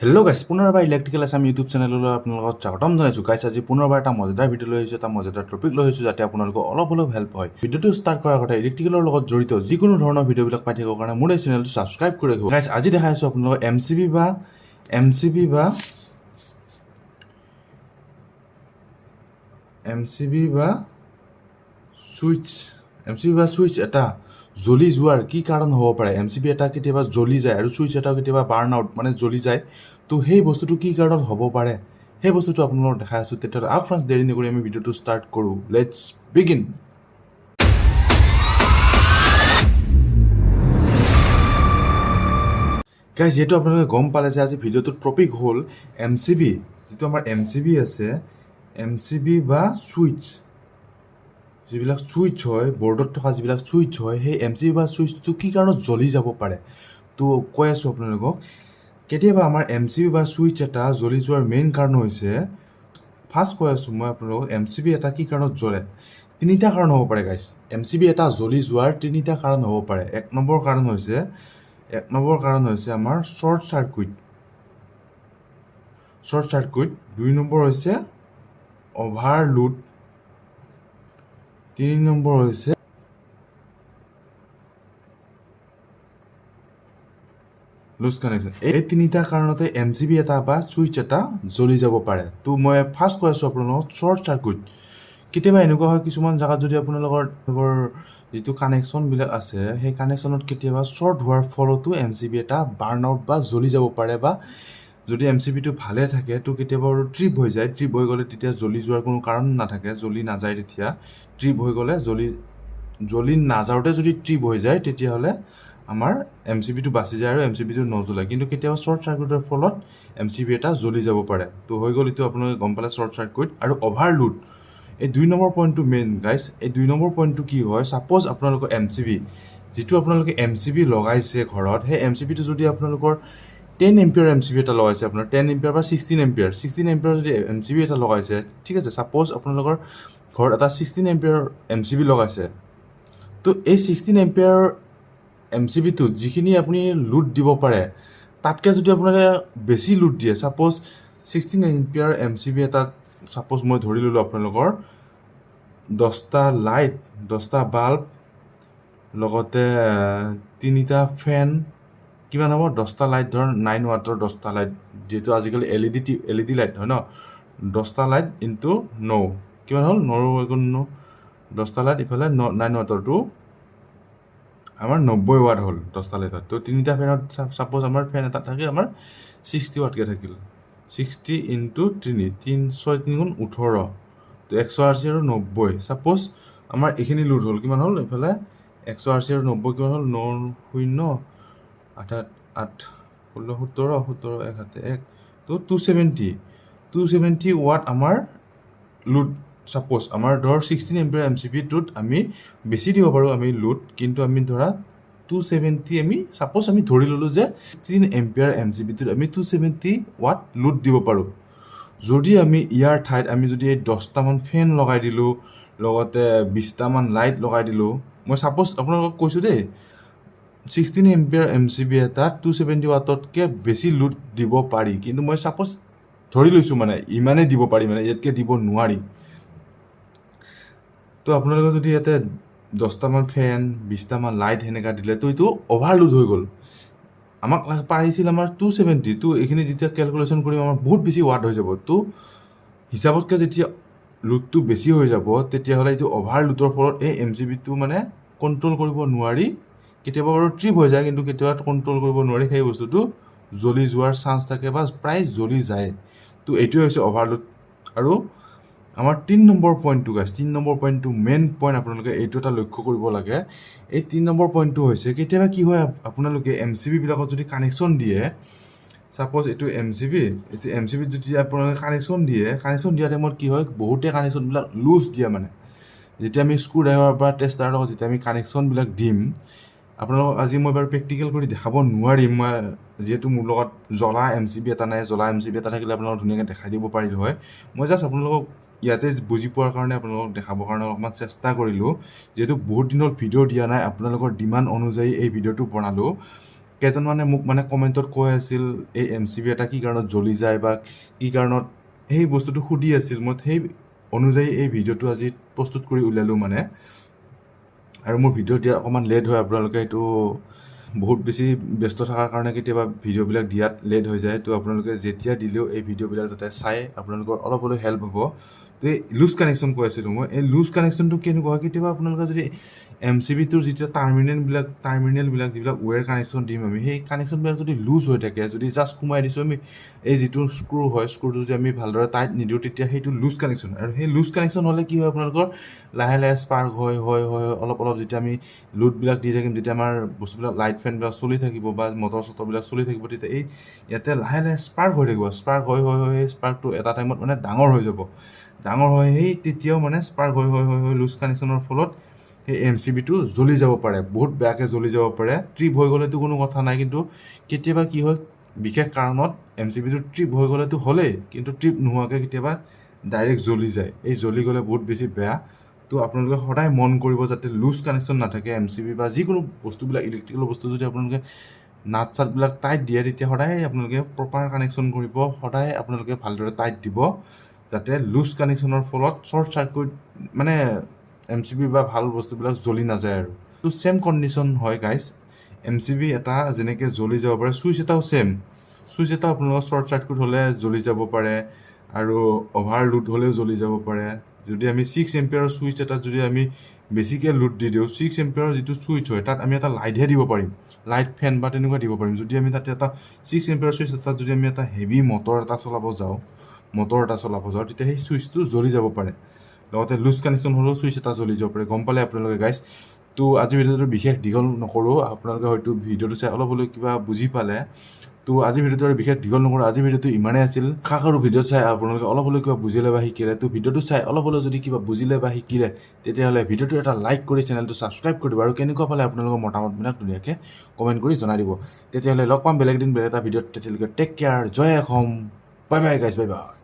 Hello' গাইছ, পুনৰবাৰ electrical Assam YouTube চেনেললৈ আপোনালোকক স্বাগতম জনাইছোঁ। গাইছ, আজি পুনৰবাৰ এটা মজাদাৰ ভিডিঅ' লৈ আহিছোঁ, এটা মজাদাৰ টপিক লৈ আহিছোঁ, যাতে আপোনালোকৰ অলপ অলপ হেল্প হয়। ভিডিঅ'টো ষ্টাৰ্ট কৰাৰ আগতে ইলেক্ট্ৰিকেলৰ লগত জড়িত যিকোনো ধৰণৰ ভিডিঅ'বিলাক পাই থাকিবৰ কাৰণে মোৰ এই চেনেলটো ছাবস্ক্ৰাইব কৰি ৰাখিব। গাইছ, আজি দেখাই আছোঁ আপোনালোকক এম চি বি বা ছুইচ, এম চি বি বা ছুইচ এটা জ্বলি যোৱাৰ কি কাৰণ হ'ব পাৰে। এম চি বি এটা কেতিয়াবা জ্বলি যায় আৰু ছুইচ এটা কেতিয়াবা বাৰ্ণ আউট, মানে জ্বলি যায়। তো সেই বস্তুটো কি কাৰণত হ'ব পাৰে, সেই বস্তুটো আপোনালোকক দেখাই আছোঁ। তেতিয়াহ'লে আহক ফ্ৰেণ্ডছ, দেৰি নকৰি আমি ভিডিঅ'টো ষ্টাৰ্ট কৰোঁ। Let's begin. গাইজ, যিহেতু আপোনালোকে গম পালে যে আজি ভিডিঅ'টোৰ টপিক হ'ল এম চি বি, যিটো আমাৰ এম চি বি আছে, এম চি বি বা ছুইচ, যিবিলাক ছুইচ হয়, বৰ্ডত থকা যিবিলাক ছুইচ হয়, সেই এম চি বি বা ছুইচটো কি কাৰণত জ্বলি যাব পাৰে। তো কৈ আছোঁ আপোনালোকক, কেতিয়াবা আমাৰ এম চি বি বা ছুইচ এটা জ্বলি যোৱাৰ মেইন কাৰণ হৈছে, ফাৰ্ষ্ট কৈ আছোঁ মই আপোনালোকক, এম চি বি এটা কি কাৰণত জ্বলে। তিনিটা কাৰণ হ'ব পাৰে গাইছ। এম চি বি এটা জ্বলি যোৱাৰ তিনিটা কাৰণ হ'ব পাৰে। এক নম্বৰ কাৰণ হৈছে আমাৰ short circuit, short circuit. 2 number হৈছে অভাৰলোড। 3 নম্বৰ হৈছে লুজ কানেকশ্যন। এই তিনিটা কাৰণতে এম চি বি এটা বা ছুইচ এটা জ্বলি যাব পাৰে। তো মই ফাৰ্ষ্ট কৈ আছোঁ আপোনালোকক শ্বৰ্ট চাৰ্কুইট। কেতিয়াবা এনেকুৱা হয়, কিছুমান জেগাত যদি আপোনালোকৰ যিটো কানেকশ্যনবিলাক আছে, সেই কানেকশ্যনত কেতিয়াবা শ্বৰ্ট হোৱাৰ ফলতো এম চি বি এটা বাৰ্ণ আউট বা জ্বলি যাব পাৰে। বা যদি এম চি বিটো ভালে থাকে, তো কেতিয়াবা আৰু ট্ৰিপ হৈ যায়। ট্ৰিপ হৈ গ'লে তেতিয়া জ্বলি যোৱাৰ কোনো কাৰণ নাথাকে, জ্বলি নাযায় তেতিয়া। ট্ৰিপ হৈ গ'লে জ্বলি জ্বলি নাযাওঁতে যদি ট্ৰিপ হৈ যায়, তেতিয়াহ'লে আমাৰ এম চি বিটো বাচি যায় আৰু এম চি বিটো নজ্বলে। কিন্তু কেতিয়াবা শ্বৰ্ট চাৰ্কুইটৰ ফলত এম চি বি এটা জ্বলি যাব পাৰে। তো হৈ গ'ল, এইটো আপোনালোকে গম পালে শ্বৰ্ট চাৰ্কুইট আৰু অভাৰলোড। এই 2 নম্বৰ পইণ্টটো মেইন গাইছ। এই 2 নম্বৰ পইণ্টটো কি হয়, ছাপ'জ আপোনালোকৰ এম চি বি, যিটো আপোনালোকে এম চি বি লগাইছে ঘৰত, সেই এম চি বিটো যদি আপোনালোকৰ 10 এম্পিয়াৰ এম চি বি এটা লগাইছে, আপোনাৰ 10 এম্পিয়াৰ বা 16 এম্পিয়াৰ, 16 এম্পিয়াৰ যদি এম চি বি এটা লগাইছে, ঠিক আছে, ছাপ'জ আপোনালোকৰ ঘৰত এটা 16 এম্পিয়াৰ এম চি বি লগাইছে, তো এই 16 এম্পিয়াৰ এম চি বিটোত যিখিনি আপুনি লোড দিব পাৰে, তাতকৈ যদি আপোনালোকে বেছি লোড দিয়ে, suppose 16 ampere M C B এটাত ছাপ'জ মই ধৰি ল'লোঁ আপোনালোকৰ 10টা লাইট, 10টা বাল্ব, লগতে তিনিটা ফেন, কিমান হ'ব? 10টা লাইট ধৰ 9 ৱাটৰ 10টা লাইট, যিহেতু আজিকালি L E D, L E D light হয় ন, 10টা লাইট ইনটু ন কিমান হ'ল? ন এগুণ ন, 10টা লাইট ইফালে 9 ৱাটৰটো আমাৰ 90 ৱাট হ'ল 10টা লাইটত। তো তিনিটা ফেনত ছাপ'জ আমাৰ ফেন এটা থাকে, আমাৰ 60 ৱাটকৈ থাকিল। 60 ইনটু তিনি, তিনি ছয় তিনি গুণ 18, তো 180 আৰু 90। ছাপ'জ আমাৰ এইখিনি লোড হ'ল, কিমান হ'ল? এইফালে 180 আৰু 90 কিমান হ'ল? ন শূন্য আঠ আঠ আঠ 16 17, 17 এক হাতে এক, তো 270 watt আমাৰ লোড। ছাপ'জ আমাৰ ধৰ 16 এম্পিয়াৰ এম চি বিটোত আমি বেছি দিব পাৰোঁ আমি লোড, কিন্তু আমি ধৰা 270, আমি ছাপ'জ আমি ধৰি ল'লোঁ যে 16 এম্পিয়াৰ এম চি বিটোত আমি 270 ৱাট লোড দিব পাৰোঁ। যদি আমি ইয়াৰ ঠাইত আমি যদি এই 10টামান ফেন লগাই দিলোঁ, লগতে 20টামান লাইট লগাই দিলোঁ, মই ছাপ'জ আপোনালোকক কৈছোঁ দেই, 16 এম্পিয়াৰ এম চি বি এটাত 270 ৱাটতকৈ বেছি লোড দিব পাৰি, কিন্তু মই ছাপ'জ ধৰি লৈছোঁ মানে ইমানেই দিব পাৰি, মানে ইয়াতকৈ দিব নোৱাৰি। তো আপোনালোকে যদি ইয়াতে 10টামান ফেন, 20টামান লাইট সেনেকুৱা দিলে, তো এইটো অভাৰলোড হৈ গ'ল। আমাক পাৰিছিল আমাৰ 270, তো এইখিনি যেতিয়া কেলকুলেশ্যন কৰিম, আমাৰ বহুত বেছি ৱাট হৈ যাব। তো হিচাপতকৈ যেতিয়া লোডটো বেছি হৈ যাব, তেতিয়াহ'লে এইটো অভাৰলোডৰ ফলত এই এম চি বিটো মানে কণ্ট্ৰল কৰিব নোৱাৰি। কেতিয়াবা বাৰু ট্ৰিপ হৈ যায়, কিন্তু কেতিয়াবা কণ্ট্ৰল কৰিব নোৱাৰি, সেই বস্তুটো জ্বলি যোৱাৰ চান্স থাকে বা প্ৰায় জ্বলি যায়। তো এইটোৱে হৈছে অভাৰলোড। আৰু আমাৰ 3 নম্বৰ পইণ্টটো গাইছ, 3 নম্বৰ পইণ্টটো মেইন পইণ্ট, আপোনালোকে এইটো এটা লক্ষ্য কৰিব লাগে। এই 3 নম্বৰ পইণ্টটো হৈছে, কেতিয়াবা কি হয়, আপোনালোকে এম চি বিবিলাকত যদি কানেকশ্যন দিয়ে, ছাপ'জ এইটো এম চি বি, এইটো এম চি বিত যদি আপোনালোকে কানেকশ্যন দিয়ে, কানেকশ্যন দিয়া টাইমত কি হয়, বহুতে কানেকশ্যনবিলাক লুজ দিয়ে। মানে যেতিয়া আমি স্ক্ৰু ড্ৰাইভাৰ বা টেষ্টাৰৰ লগত যেতিয়া আমি কানেকশ্যনবিলাক দিম, আপোনালোকক আজি মই বাৰু প্ৰেক্টিকেল কৰি দেখাব নোৱাৰিম মই, যিহেতু মোৰ লগত জ্বলা এম চি বি এটা নাই। জ্বলা এম চি বি এটা থাকিলে আপোনালোকক ধুনীয়াকৈ দেখাই দিব পাৰিলোঁ হয়। মই জাষ্ট আপোনালোকক ইয়াতে বুজি পোৱাৰ কাৰণে, আপোনালোকক দেখাবৰ কাৰণে অলপমান চেষ্টা কৰিলোঁ। যিহেতু বহুত দিনত ভিডিঅ' দিয়া নাই, আপোনালোকৰ ডিমাণ্ড অনুযায়ী এই ভিডিঅ'টো বনালোঁ। কেইজনমানে মোক মানে কমেণ্টত কৈ আছিল, এই এম চি বি এটা কি কাৰণত জ্বলি যায় বা কি কাৰণত, সেই বস্তুটো সুধি আছিল। মই সেই অনুযায়ী এই ভিডিঅ'টো আজি প্ৰস্তুত কৰি উলিয়ালোঁ মানে। আৰু মোৰ ভিডিঅ' দিয়াত অকণমান লেট হয়। আপোনালোকে এইটো বহুত বেছি ব্যস্ত থকাৰ কাৰণে কেতিয়াবা ভিডিঅ'বিলাক দিয়াত লেট হৈ যায়। তো আপোনালোকে যেতিয়া দিলেও এই ভিডিঅ'বিলাক যাতে চাই আপোনালোকৰ অলপ হ'লেও হেল্প হ'ব। তো এই লুজ কানেকশ্যন কৈ আছিলোঁ মই। এই লুজ কানেকশ্যনটো কেনেকুৱা হয়? কেতিয়াবা আপোনালোকে যদি এম চি বিটোৰ যেতিয়া টাৰ্মিনেলবিলাক, যিবিলাক ৱেৰ কানেকশ্যন দিম আমি, সেই কানেকশ্যনবিলাক যদি লুজ হৈ থাকে, যদি জাষ্ট সোমাই দিছোঁ আমি, এই যিটো স্ক্ৰু হয়, স্ক্ৰুটো যদি আমি ভালদৰে টাইট নিদিওঁ, তেতিয়া সেইটো লুজ কানেকশ্যন। আৰু সেই লুজ কানেকশ্যন হ'লে কি হয়? আপোনালোকৰ লাহে লাহে স্পাৰ্ক হয় হয় হয় অলপ অলপ যেতিয়া আমি লোডবিলাক দি থাকিম, যেতিয়া আমাৰ বস্তুবিলাক, লাইট, ফেনবিলাক চলি থাকিব বা মটৰ চটৰবিলাক চলি থাকিব, তেতিয়া এই ইয়াতে লাহে লাহে স্পাৰ্ক হৈ থাকিব। স্পাৰ্ক হৈ হৈ হৈ সেই স্পাৰ্কটো এটা টাইমত মানে ডাঙৰ হৈ যাব। ডাঙৰ হৈ সেই তেতিয়াও মানে স্পাৰ্ক হৈ হৈ হৈ হৈ লুজ কানেকশ্যনৰ ফলত সেই এম চি বিটো জ্বলি যাব পাৰে, বহুত বেয়াকৈ জ্বলি যাব পাৰে। ট্ৰিপ হৈ গ'লেতো কোনো কথা নাই, কিন্তু কেতিয়াবা কি হয়, বিশেষ কাৰণত এম চি বিটো ট্ৰিপ হৈ গ'লেতো হ'লেই, কিন্তু ট্ৰিপ নোহোৱাকৈ কেতিয়াবা ডাইৰেক্ট জ্বলি যায়। এই জ্বলি গ'লে বহুত বেছি বেয়া। তো আপোনালোকে সদায় মন কৰিব যাতে লুজ কানেকশ্যন নাথাকে এম চি বি বা যিকোনো বস্তুবিলাক। ইলেক্ট্ৰিকেল বস্তু যদি আপোনালোকে নাট চাটবিলাক টাইট দিয়ে, তেতিয়া সদায় আপোনালোকে প্ৰপাৰ কানেকশ্যন কৰিব, সদায় আপোনালোকে ভালদৰে টাইট দিব, যাতে লুজ কানেকশ্যনৰ ফলত শ্বৰ্ট চাৰ্কুইট মানে এম চি বি বা ভাল বস্তুবিলাক জ্বলি নাযায়। আৰু তো ছেম কণ্ডিশ্যন হয় গাইজ। এম চি বি এটা যেনেকৈ জ্বলি যাব পাৰে, ছুইচ এটাও ছেম। ছুইচ এটা আপোনালোকৰ শ্বৰ্ট চাৰ্কুইট হ'লে জ্বলি যাব পাৰে আৰু অভাৰ লোড হ'লেও জ্বলি যাব পাৰে। যদি আমি 6 এম্পিয়াৰৰ ছুইচ এটাত যদি আমি বেছিকৈ লোড দি দিওঁ, 6 এম্পিয়াৰৰ যিটো ছুইচ হয়, তাত আমি এটা লাইটহে দিব পাৰিম, লাইট, ফেন বা তেনেকুৱা দিব পাৰিম। যদি আমি তাতে এটা 6 এম্পিয়াৰ ছুইচ এটাত যদি আমি এটা হেভি মটৰ এটা চলাব যাওঁ, তেতিয়া সেই ছুইচটো জ্বলি যাব পাৰে। লগতে লুজ কানেকশ্যন হ'লেও ছুইচ এটা জ্বলি যাব পাৰে। গম পালে আপোনালোকে গাইজ? তো আজিৰ ভিডিঅ'টো বিশেষ দীঘল নকৰোঁ। আপোনালোকে হয়তো ভিডিঅ'টো চাই অলপ হ'লেও কিবা বুজি পালে। তো আজিৰ ভিডিঅ'টো আৰু বিশেষ দীঘল নকৰোঁ। আজিৰ ভিডিঅ'টো ইমানেই আছিল। আশা কৰোঁ ভিডিঅ' চাই আপোনালোকে অলপ হ'লেও কিবা বুজিলে বা শিকিলে। তো ভিডিঅ'টো চাই অলপ হ'লেও যদি কিবা বুজিলে বা শিকিলে, তেতিয়াহ'লে ভিডিঅ'টো এটা লাইক কৰি চেনেলটো ছাবস্ক্ৰাইব কৰি দিব আৰু কেনেকুৱা পালে আপোনালোকৰ মতামতবিলাক ধুনীয়াকৈ কমেণ্ট কৰি জনাই দিব। তেতিয়াহ'লে লগ পাম বেলেগ দিন বেলেগ এটা ভিডিঅ'ত। তেতিয়ালৈকে টেক কেয়াৰ, জয় Assam, bye bye guys, bye bye.